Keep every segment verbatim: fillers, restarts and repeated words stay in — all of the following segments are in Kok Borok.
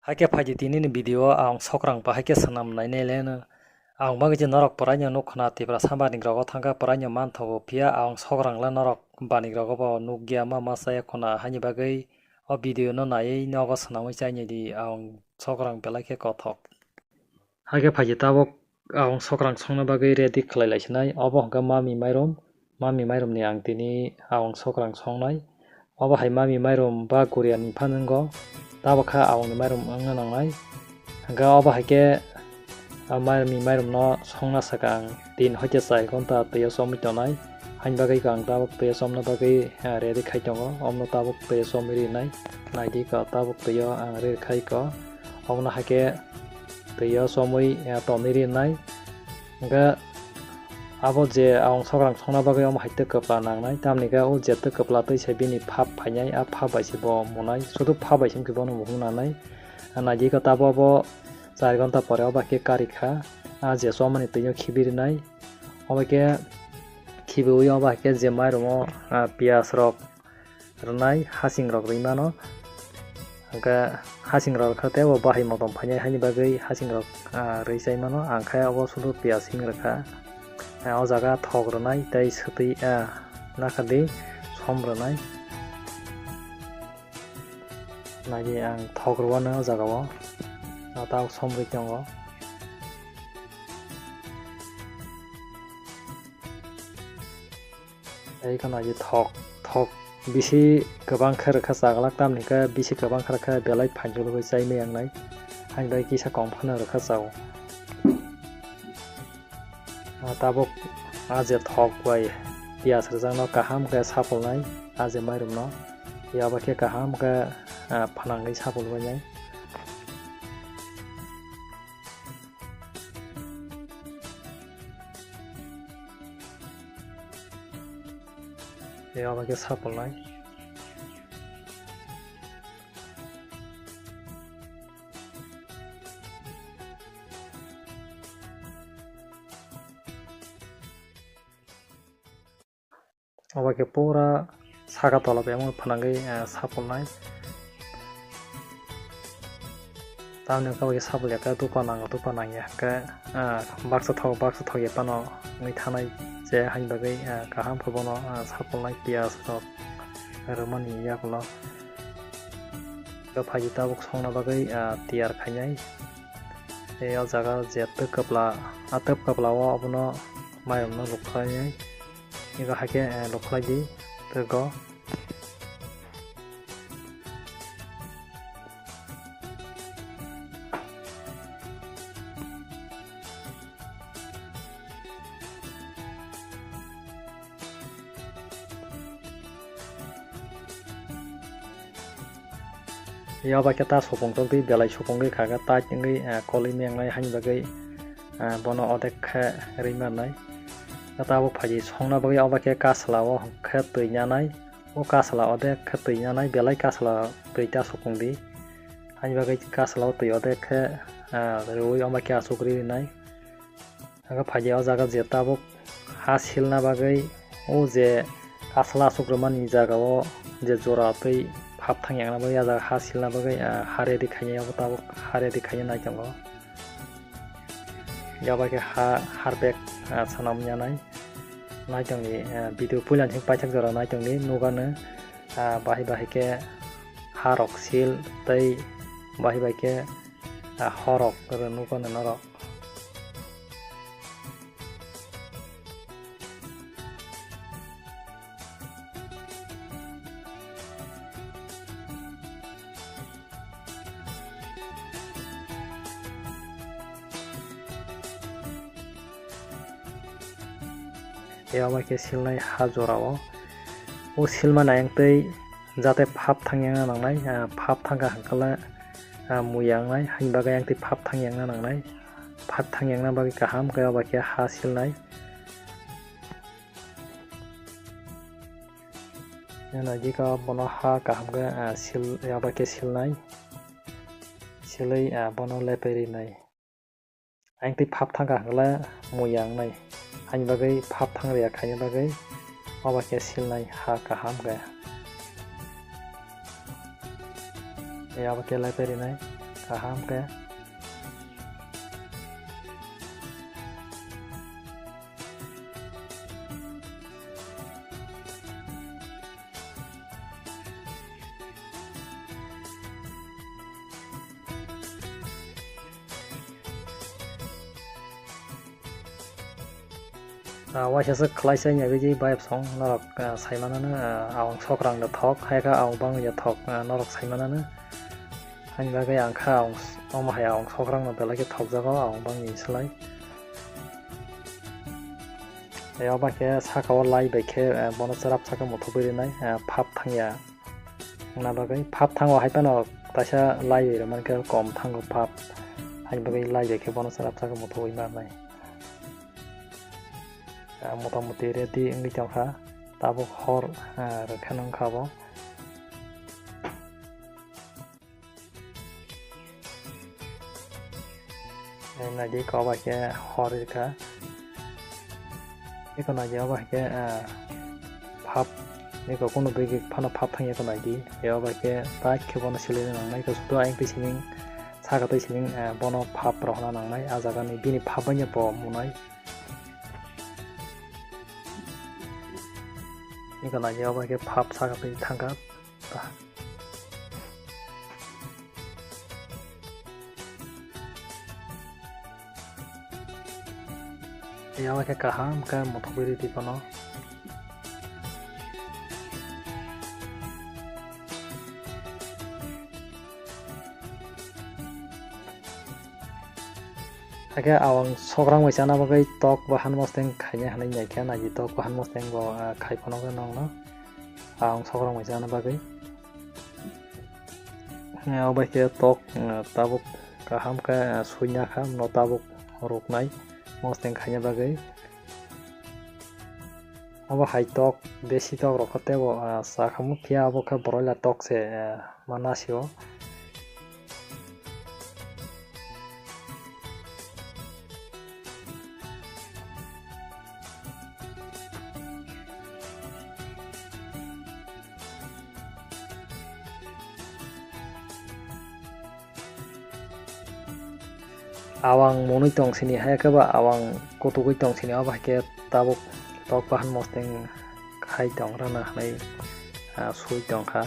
Haikhe phaidi tinini video o ang sokrang bahai khe swnam nainai leno. Ang bagwi je norok pwraino nuk khna Tiprasa banik rogo thangkha pwraino manthogo, phiya ang sokrang le norok banik rogo bo nukya ma ma chaya khna, haini bagwi o video no naiwi nogo swnamwi chainai di, ang sokrang belai khe kothok. Haikhe phaidi tabuk ang sokrang songna bagwi ready khlai lai sinai. Obo hwnkha mami mairum, mami mairumni ang tini ang sokrang songnai. Obo hai mami mairum ba guriani phan wngo, tabuk kha ang ni mairum wngna nangnai. Hwnkha obo hai khe a mami mairumno songna saka ang tin hoite char ghonta twiyo chomwi tongnai. Haini bagwi ang tabuk twiyo chomna bagwi, ah, ready khai tongo. Omno tabuk twiyo chomwi rinai. Naidi kha tabuk twiyo ang re khai kha. Omono hai khe twiyo chomwi, ah, tonwi rinai. Hwnkhe abo je ang sokrang songna bagwi omo hai twi kwpla nangnai. Tamni khe o je twi kwpla twi se bini phap phainai, a phap bai se bo munai. Sudu phap bai se wngkhe bono muhung nanai. Naidi kha tabuk bo char ghonta pore obo hai khe kari kha. A je chomani twino khibi rinai. Obo khe khibiui obo hai khe je mairumo, ah, piyaj rok rwnai, hasing rok rwi mano. Hwnkhe hasing rok kha tei bo bahai motom phainai haini bagwi hasing rok, ah, rwi chai mano. Ang khe obo sudu piyaj himrwkha. Ah, o jaga thok rwnai tei swtwi, ah, nakhadi som rwnai. Naidi ang thok rwano o jaga o. Ah, tabuk som rwi tongo. Tei kheno je thok, thok bisi kwbang khe rwkha chaglak, tamni khe bisi kwbang khe rwkha belai phanjul bai chai maya wngnai. Haini bai kisa kom kheno rwkha chao. Ah, tabuk ah je thok bai piyaj rwjakno kaham khe sapulnai ah je mairumno. Yaba khe kaham khe, ah, phanangwi sapulbainai. Tei obo khe sapulnai. Obo khe pura saka tola bai omo phanangwi, eh, sapulnai. Tamni wngkha bai sapul ya khe dupa nango, dupa nangya khe, ah, baksa thok, baksa thok ya phano wngwi thanai je haini bagwi, ah, kaham khe bono, ah, sapulnai piyaj rok rwmani yakulo. Khe phaidi tabuk songna bagwi, ah, tiyar khainai. Tei o jaga je twk kwpla, a twk kwpla o abono mairum no lukhlainai. Ego hai khe, eh, lukhlai di twk o. Yoba khe ta supung tongtwi belai supungwi kha khe ta wngwi, eh, kolwi mengnai haini bagwi, eh, bono odek khe rwi mannai. Tabuk phaidi songna bagwi obo khe kasla o khe twi nanai. O kasla odek khe twi nanai, belai kasla twi ta supung di. Haini bagwi kasla o twi odek khe, ah, rwi omo khe asuk ri rinai. Hwnkhe phaidi o jaga je tabuk ha silna bagwi o je kasla asuk rwmani jaga o je jora twi phap thang yakna bagwi o jaga ha silna bagwi, ah, ha ready khainai, obo tabuk ha ready khainai nai tongo. Yaba khe ha harpek, ah, sanam yanai. Naitongni, ah, video puila thik paithak jora naitongni nugano, ah, bahai bahai khe ha rok sil tei bahai bahai khe, ah, horok rw nugano norok. Tei omo khe silnai ha jora o. O silma nai ang tei jate phap thang yang nangnai, ah, phap thang kha hwnkhe le, ah, mui yang nai, haini bagwi ang tei phap thang yang nangnai. Phap thang yang na bagwi kaham khe obo khe ha silnai. Nai di kha bono ha kaham khe, ah, sil, yaba khe silnai. Silwi, ah, bono lepai rinai. Ang tei phap thang kha hwnkhe le mui yang nai. Haini bagwi phap thang rwya khaina bagwi obo khe silnai ha kaham khe. Yaba khe lepai rinai. kaham khe. Ah, waisa swk khlai sai ya biji bayap song norok, ah, sai manano, ah, awang sokrang da thok, hai kha awang bang ya thok, ah, norok sai manano. Hani bagwi ang kha awang s-, omo hai awang sokrang no belai khe thok jago awang bang ni slai. Tei obo khe saka o lai bai khe, ah, bono chwrap saka muthubwi rinai, ah, phap thang ya. Wngna bagwi phap thango hai phano kaisa lai bai rwmani khe kom thango phap. Haini bagwi lai bai khe bono chwrap chwrap muthubwi manai. Ah, mota moti ready wngwi tongkha. Tabuk hor, ah, rwkhe nungkha bo. Nai di ko bai khe hor rikha. Eko nai di obo hai khe, ah, phap. Eko kunu bigi phano phap thang eko nai di. Eko bai khe tak khe bono silai nangnai. Eko sudo ayang twi sining, saka twi sining, ah, bono phap rok hana nangnai. Ah jaga ni bini phap bai bo munai. Eko nai di obo hai khe phap saka twi thangkha. Yawa khe kaham khe muthubwi ridi bono. Hakhe awang sokrang bai chana bagwi tok bahan mosteng khaina hinwi naikhe, naidi tok bahan mosteng bo, ah, khai phano khe nokno awang sokrang bai chana bagwi. Eh, obo khe tok, eh, tabuk kaham khe, eh, suina kha, no tabuk ruknai mosteng khaina bagwi. Obo hai tok, desi tok rok khe teibo, eh, cha khamu, phiya obo khe broiler tok se, eh, ma nasio. Awang monwi tong sini, hai khe ba awang kutugwi tong sini, obo hai khe tabuk tok bahan mosteng khai tong rana hinwi, ah, sui tong kha.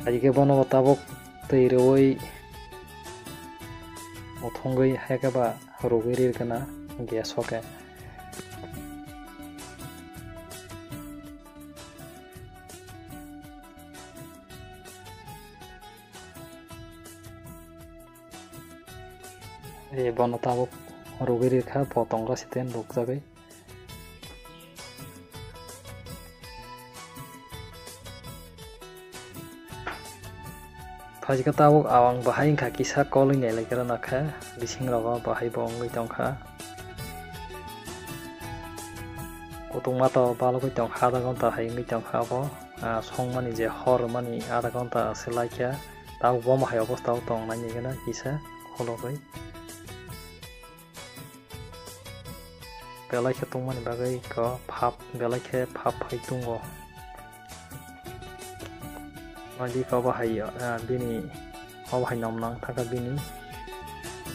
Aji khe bono bo tabuk twi rwui muthungwi hai khe ba rwgwi rirwkha na gas o khe. E, bono tabuk rwgwi rikha, bo tongo siten rukjagwi. Phaikhe tabuk awang bahai wngkha kisa kolwi nailai khe rwna khe, bising rogo bahai bo wngwi tongkha. Kutung mata o balugwi tongkha, adha ghonta hai wngwi tongkha abo. Ah, songmani je hor mani adha ghonta se laikha, tabuk bomo hai obostha o tong nai nai gana kisa kholobwi. Belai khe tongmani bagwi ko phap, belai khe phap hai tongo. Nai di ko bo hai, ah, bini Obo hai nom nang thangkha bini,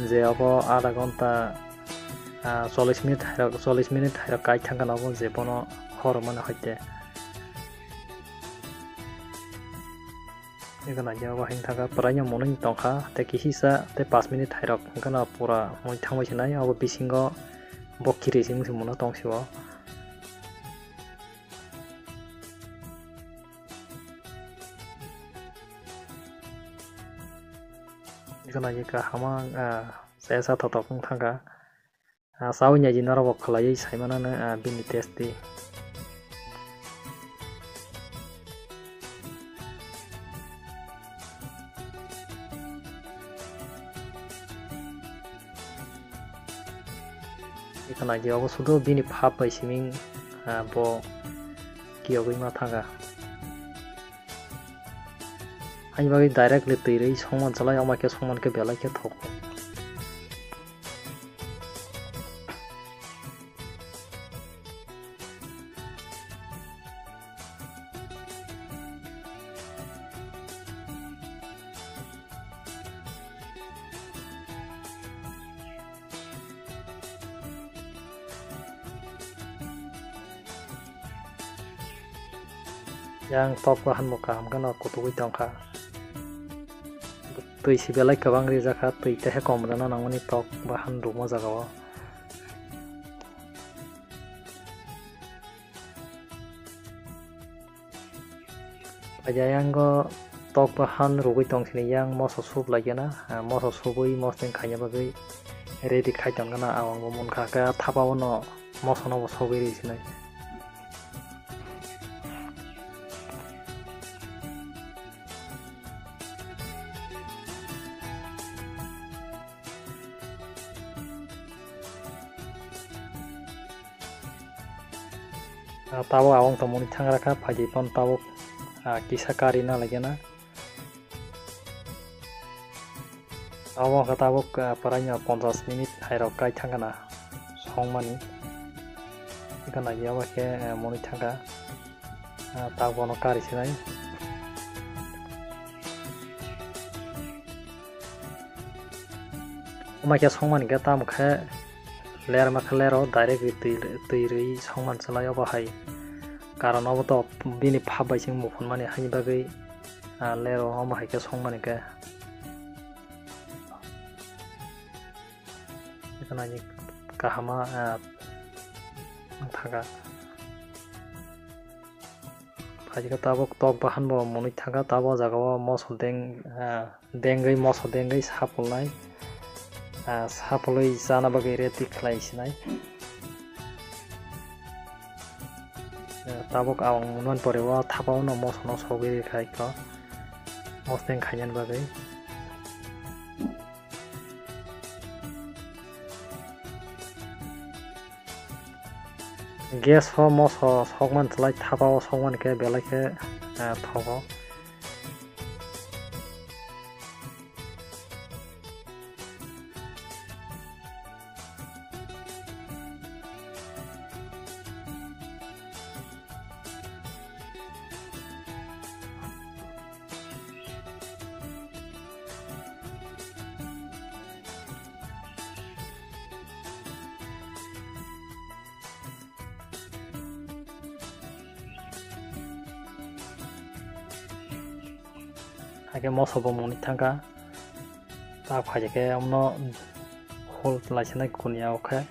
je obo adha ghonta, ah, chollish minute hairok, chollish minute hairok kai thangkha na obo je bono hor mani hoite. Eko naidi obo hai thangkha, pwraino monwi tongkha, tei kihisa tei pash minute hairok hwnkhe no pura monwi thangbai sinai, obo bisingo bo kiri simi se mano tong sio. Eko naidi kaham ang, ah, chesa thothok wng thangkha. Ah, chaui naidi norok bo khwlaiwi sai manano, ah, bini testi. Eko naidi obo sudo bini phap bai siming, ah, bo kiyogwi ma thangkha. Ani bagwi directly twi rwi songman chalai, omo khe songman khe belai khe thok. Yang tok bahan bo kaham kheno kutugwi tongkha. Twi si belai kwbang rijak kha, twi tehe kom rwna nangmani tok bahan rukma jagao. Paja yango tok bahan rugwi tong sini yang moso sup lai gana, ah, moso subwi mosdeng khaina bagwi ready khai tong gana, awang bo munkha khe thapa o no moso no bo sogwi ri sinai. Ah, tabuk awang tongmani thangra kha, phaidi phano tabuk, ah, kisa kari na lagena. Abo wngkha tabuk, ah, pwraino ponchas minute hairok kai thangkha na songmani. Eka nagi abo khe, eh, mwnwi thangkha. Ah, tabuk bono kari sinai. Omo khe songmani khe tamo khe ler ma khe lero direct ri twi, twi rwi songman chalai obo hai. Karon obo to bini phap bai se muphunmani haini bagwi, ah, lero omo hai khe songmani khe. Eka nagi kahama, ah, wngthaka. Phaikhe tabuk tok bahan bo mwnwi thangkha, tabuk o jaga o moso deng, ah, dengwi, moso dengwi sapulnai, ah, sapulwi chana bagwi ready khlai sinai. Ah, tabuk awang mwnmani pore o thapa o no moso no sogwi rikha ikho, mosdeng khainani bagwi. Gas o moso sokmani chalai, thapa o sokmani khe belai khe, eh, thogo. Haikhe moso bo mwnwi thangkha. Ta phaikhe omono hole laisinai kuniya o khe.